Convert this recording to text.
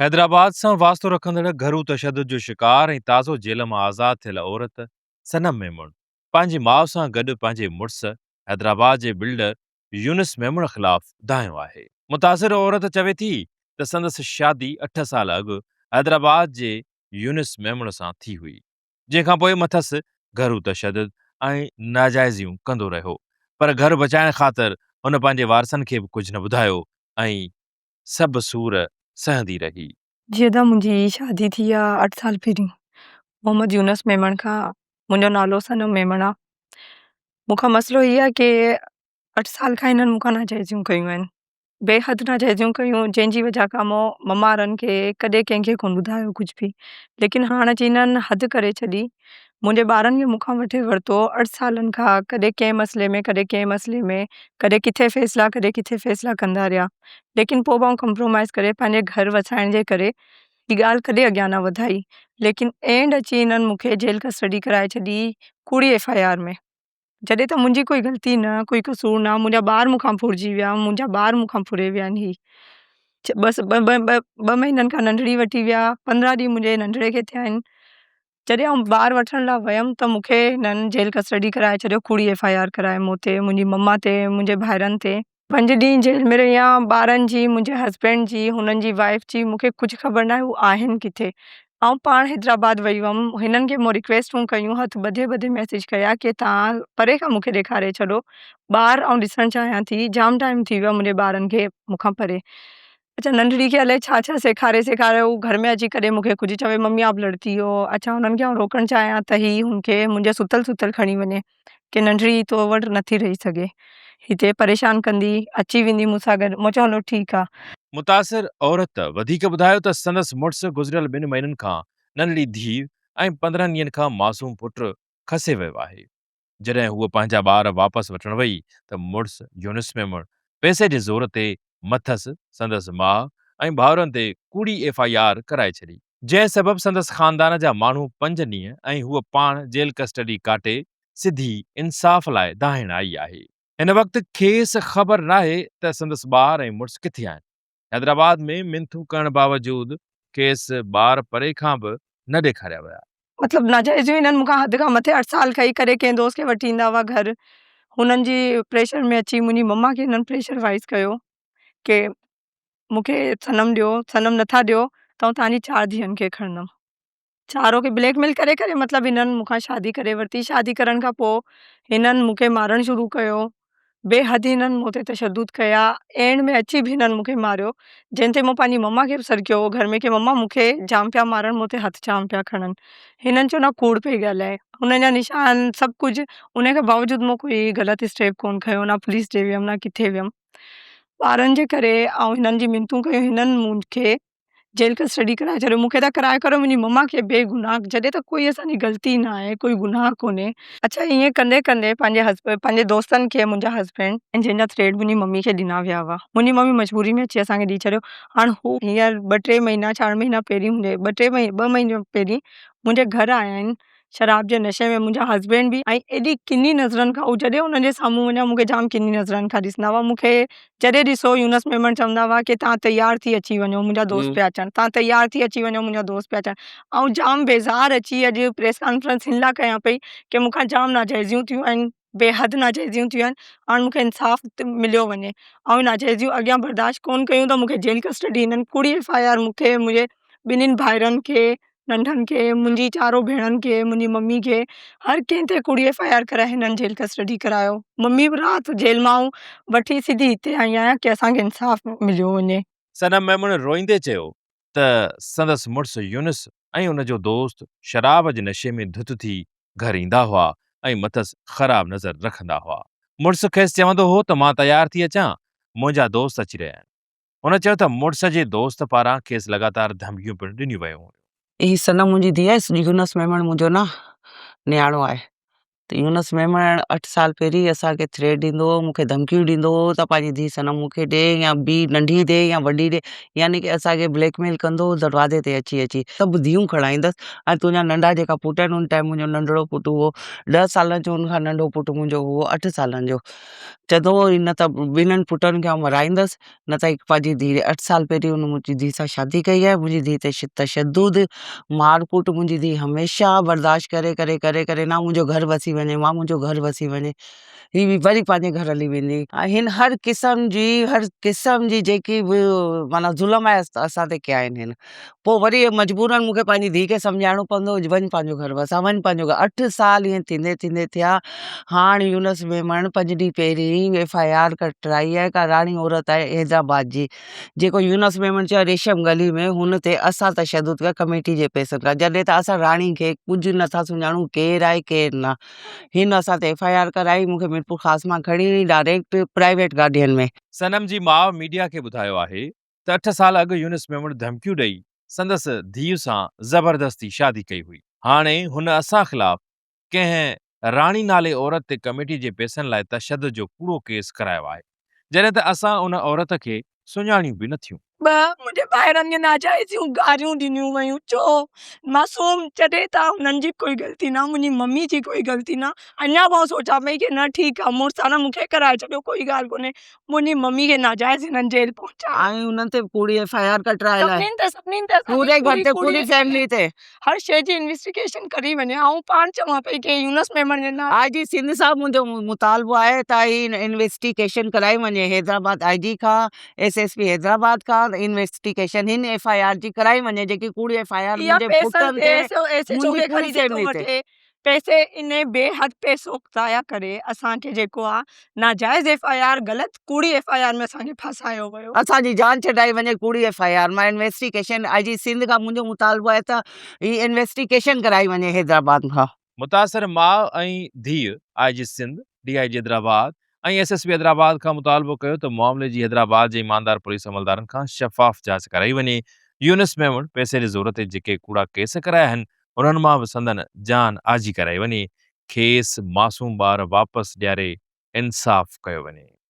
حيدرآباد سان واسطو رکندڙ گهرو تشدد جو شڪار ۽ تازو جيل مان آزاد ٿيل عورت صنم ميمڻ پنهنجي ماء سان گڏ پنهنجي مڙس حيدرآباد جي بلڊر يونس ميمڻ خلاف دانهيو آهي. متاثر عورت چوي ٿي ته سندس شادي اٺ سال اڳ حيدرآباد جي يونس ميمڻ سان ٿي هئي، جنهن کانپوء مٿس گهرو تشدد ۽ ناجائزيون ڪندو رهيو پر گهر بچائڻ خاطر هن پنهنجي وارثن کي به ڪجهه نه ٻڌايو ۽ سڀ سور سهندي رهي. جي ادا منهنجي شادي ٿي آ اٺ سال پهرين محمد يونس ميمڻ کان منهنجو نالو صنم ميمڻ آ مون کان مسئلو هي آ ڪي اٺ سال کان هنن مون کان ناجائزيون ڪيون آهن بي حد ناجائزيون ڪيون جنهن جي وجه کان مون ممارن کي ڪڏهن ڪنهن کي ڪون ٻڌايو ڪجهه به ليڪن هاڻ اچي هنن حد ڪري ڇڏي منهنجي ٻارن کي مون کان وٺي ورتو، اٺ سالن کان ڪڏهن ڪنهن مسئلي ۾ ڪڏهن ڪنهن مسئلي ۾ ڪڏهن ڪٿي فيصلا ڪڏهن ڪٿي فيصلا ڪندا رهيا ليڪن پوء به آئون ڪمپرومائز ڪري پنهنجي گهر وسائڻ جي ڪري هي ڳالهه ڪڏهن اڳيان نه وڌائي ليڪن اينڊ اچي هنن مون کي جيل ڪسٽڊي ڪرائي ڇڏي ڪوڙي ايف I R ۾ جڏهن ته منهنجي ڪوئي غلطي نه ڪوئي قصور نه منهنجا ٻار مون کان ڦرجي ويا منهنجا ٻار مون کان ڦري ويا آهن هي بس ٻه ٻه مهينن کان ننڍڙي وٺي ويا 15 ڏينهن منهنجي ننڍڙي کي ٿيا آهن جڏهن آئون ٻار وٺڻ لاء ويم ته مون کي هنن جيل ڪسٽڊي ڪرائي ڇڏيو، ڪوڙي ايف I R ڪرائي مون تي، منهنجي مما تي، منهنجي ڀائرن تي. پنج ڏينهن جيل ۾ رهي آهيان، ٻارن جي، منهنجي هسبينڊ جي، هنن جي وائيف جي مون کي ڪجهه خبر ناهي هو آهن ڪٿي. آئون پاڻ حيدرآباد وئي هئم، هنن کي مون رڪويسٽون ڪيون، هٿ ٻڌي ٻڌي ميسيج ڪيا ڪي توهان پري کان مون کي ڏيکاري ڇڏو، ٻار آئون ڏسڻ چاهيان ٿي، جام ٽائيم ٿي ويو آهي منهنجي ٻارن کي مون کان پري. اڇا ننڍڙي کي الائي ڇا ڇا سيکاري سيکاري هو گهر ۾ اچي ڪڏهن مون کي ڪجهه چوي ممي آپ لڙتي هو اڇا هنن کي آئون روڪڻ چاهيان ته هي هن کي منهنجي ستل ستل کڻي وڃي ڪي ننڍڙي تو وٽ نٿي رهي سگهي هتي پريشان ڪندي اچي ويندي مون سان گڏ مون چيو هلو ٺيڪ آ. متاثر عورت وڌيڪ ٻڌايو ته سندس مڙس گذريل ٻن مهينن کان ننڍڙي ڌيء ۽ 15 ڏينهن کان معصوم پٽ کسي ويو آهي. جڏهن هوء پنهنجا ٻار واپس وٺڻ وئي ته مڙس يونس ميمڻ پئسي جي زور تي مٿس، سندس ماء ۽ ڀائرن تي ڪوڙي ايف I R ڪرائي ڇڏي، جنهن سبب سندس خاندان جا ماڻهو پنج ڏينهن ۽ هوء پاڻ جيل ڪسٽڊي ڪاٽي سڌي انصاف لاء دانهڻ آئي آهي. هن وقت کيس خبر ناهي ته سندس ٻار ۽ مڙس ڪٿي آهن. حيدرآباد ۾ منٿون ڪرڻ باوجود کيس ٻار پري کان به نه ڏيکاريا ويا. مطلب ناجائزيون هنن مون کان حد کان مٿي اٺ سال کئي ڪڏهن ڪنهن دوست کي وٺي ايندا هئا گهر هنن جي پريشر ۾ اچي منهنجي مما کي هنن پريشر وائز ڪيو ڪي مون کي صنم ڏيو صنم نٿا ڏيو ته آئون توهان جي چار ڌيئن کي کڻندم. چارو کي بليڪ ميل ڪري ڪري مطلب هنن مون کان شادي ڪري ورتي شادي ڪرڻ کان پوء هنن مون کي مارڻ شروع ڪيو بي حد هنن مون تي تشدد ڪيا اينڊ ۾ اچي به هنن مون کي ماريو جنهن تي مون پنهنجي مما کي به سڏ ڪيو هو گهر ۾ ڪي مما مون کي جام پيا مارن مون تي هٿ جام پيا کڻن هنن چيو نه ڪوڙ پئي ڳالهائي هنن جا نشان سڀ ڪجهه ان کان باوجود مون ڪوئي غلط اسٽيپ ڪونه کنيو نه پوليس ڏي ويم نه ڪٿي ويم ٻارن جي ڪري ۽ هنن جي منتون ڪيون هنن مون کي جيل ڪسٽڊي ڪرائي ڇڏيو مون کي ٿا ڪرائي ڪريو منهنجي مما کي بي گناهه جڏهن ته ڪوئي اسان جي غلطي نه آهي ڪوئي گناهه ڪونهي اڇا ائين ڪندي ڪندي پنهنجي هسبينڊ پنهنجي دوستن کي منهنجا هسبينڊ جنهن جا ٿريٽ منهنجي ممي کي ڏنا ويا هئا منهنجي ممي مجبوري ۾ اچي اسان کي ڏئي ڇڏيو هاڻ هو هينئر ٻه ٽي مهينا چار مهينا پهرين منهنجي ٻه ٽي ٻه مهينو پهرين منهنجي گهر آيا آهن شراب جي نشي ۾ منهنجا هسبينڊ به ۽ ايڏي ڪني نظرن کان هو جڏهن انهن جي سامهون وڃان مون کي جام ڪني نظرن کان ڏسندا هئا مون کي جڏهن ڏسو يونس ميمڻ چوندا هئا ڪي توهان تيار ٿي اچي وڃو منهنجا دوست پيا اچن توهان تيار ٿي اچي وڃو منهنجا دوست پيا اچن آئون جام بيزار اچي اڄ پريس ڪانفرنس هن لاء ڪيان پئي ڪي مون کان جام ناجائزيون ٿيون آهن بي حد ناجائزيون ٿيون آهن هاڻ مون کي انصاف مليو وڃي آئون ناجائزيون اڳيان برداشت ڪون ڪيون ته مون کي جيل ڪسٽڊي هنن ڪوڙي ايف I R مون کي منهنجي ٻنهين ڀائرن کي ننڍن کي، منهنجي چارو ڀيڻن کي، منهنجي ممي کي، هر ڪنهن تي ڪوڙي ايف I R ڪرائي هنن جيل ڪسٽڊي ڪرايو. ممي به رات جيل مان آئون وٺي سڌي هتي آئي آهيان ڪي اسان کي انصاف مليو وڃي. صنم ميمڻ روئيندي چيو ته سندس مڙس يونس ۽ ان جو دوست شراب جي نشي ۾ ڌت ٿي گهر ايندا هئا ۽ مٿس خراب نظر رکندا هئا. مڙس کيس چوندو هو ته مان تيار ٿي اچان، منهنجا دوست اچي رهيا آهن. هن چيو ته مڙس جي دوست پاران کيس لڳاتار ڌمڪيون پڻ ڏنيون ويون هيون. هي صنم منهنجي ڌيء آهي، يونس ميمڻ منهنجو نه نياڻو آهي. ته يونس ميمڻ اٺ سال پهرين اسان کي ٿريٽ ڏيندو هو مون کي ڌمڪيون ڏيندو هو ته پنهنجي ڌيء صنم مون کي ڏي يا ٻي ننڍي ڏي يا وڏي ڏي يعني ڪه اسان کي بليڪ ميل ڪندو هو دروازي تي اچي اچي سڀ ڌيئون کڻائيندس ۽ تنهنجا ننڍا جيڪا پٽ آهن ان ٽائيم منهنجو ننڍڙو پٽ هو ڏهه سالن جو ان کان ننڍو پٽ منهنجو هو اٺ سالن جو چوندو هو نه ته ٻنهن پٽن کي آئون مرائيندس نه ته هڪ پنهنجي ڌيء اٺ سال پهرين هن منهنجي ڌيء سان شادي ڪئي آهي منهنجي ڌيء تي تشدد مار ڪٽ منهنجي ڌيء هميشه برداشت ڪري ڪري ڪري ڪري نه منهنجو گهر وسي وڃي مان منهنجو گهر وسي وڃي هي به وري پنهنجي گهر هلي ويندي هن هر قسم جي هر قسم جي جيڪي به معنيٰ ظلم آهي اسان تي ڪيا آهن هن پوء وري مجبورن مون کي پنهنجي ڌيء کي سمجهائڻو پوندو هو وڃ پنهنجو گهر وسان وڃ پنهنجو گهر اٺ سال ائين ٿيندي ٿيندي ٿيا هاڻ يونس ميمڻ پنج ڏينهن پهرين ايف I R ڪٽرائي آهي ڪا راڻي عورت آهي حيدرآباد جي جيڪو يونس ميمڻ چيو ريشم گلي ۾ هن تي اسان تشدد ڪيو ڪميٽي جي پئسن کان جڏهن ته اسان راڻي کي ڪجهه نٿا سڃاڻون ڪير آهي ڪير نه هن اسان تي ايف I R ڪرائي مون کي ميرپورخاص مان کڻي وئي ڊائريڪٽ پرائيويٽ گاڏين ۾. صنم جي ماء ميڊيا کي ٻڌايو آهي ته اٺ سال اڳ يونس ميمڻ ڌمڪيون ڏئي سندس ڌيء سان زبردستي شادي ڪئي هئي. هاڻي هن اسان خلاف ڪنهن راڻي نالي عورت تي ڪميٽي جي پئسن لاء تشدد جو ڪوڙو ڪيس ڪرايو آهي، جڏهن ته اسان ان عورت کي سڃاڻيون به نه ٿيون. ٻه منهنجي ڀائرن کي ناجائزيون گاريون ڏنيون ويون ڇو معصوم جڏهن ته هنن جي ڪوئي غلطي نه منهنجي ممي جي ڪوئي غلطي نه اڃا به آئون سوچان پئي ڪي نه ٺيڪ آ مڙس آ نه مون کي ڪرائي ڇڏيو ڪوئي ڳالهه ڪونهي منهنجي ممي کي ناجائز هنن جيل پهچايو. ۽ انهن تي ڪوڙي ايف I R ڪٽرايل آهي. سڀنين تي سڀنين تي اسان پوري گهر تي پوري فيملي تي. هر شيء جي انويسٽيگيشن ڪري وڃي آئون پاڻ چوان پئي ڪي يونس ميمڻ جي نالي. آء جي سنڌ صاحب منهنجو مطالبو آهي ته هي انويسٽيگيشن ڪرائي وڃي حيدرآباد آء جي کان ايس ايس پي حيدرآباد کان انويسٽيگيشن هن ايف I R جي ڪرائي وڃي جيڪي ڪوڙي ايف I R اها منهنجي پئسن پٽن تي تي ايس ايس ايڇ او منهنجي کي پوري خريدي ٿو فيملي تي. وٺي پئسي انهي بي حد پئسو ضايع ڪري اسان کي جيڪو آ ناجائز ايف I R غلط ڪوڙي ايف I R ۾ اسان کي ڦاسايو ويو. اسان جي جان ڇڏائي وڃي ڪوڙي ايف I R مان انويسٽيگيشن آء جي سنڌ کان منهنجو مطالبو آهي ته هي انويسٽيگيشن ڪرائي وڃي حيدرآباد کان. متاثر ماء ۽ ڌيء I G Sindh, D I G Hyderabad ۽ S S P Hyderabad کان مطالبو ڪيو ته معاملي جي حيدرآباد جي ايماندار پوليس عملدارن کان شفاف جاچ ڪرائي وڃي، يونس ميمڻ پئسي جي زور تي جيڪي ڪوڙا ڪيس ڪرايا آهن انهن مان به سندن جان آجي ڪرائي وڃي، کيس معصوم ٻار واپس ڏياري انصاف ڪيو وڃي.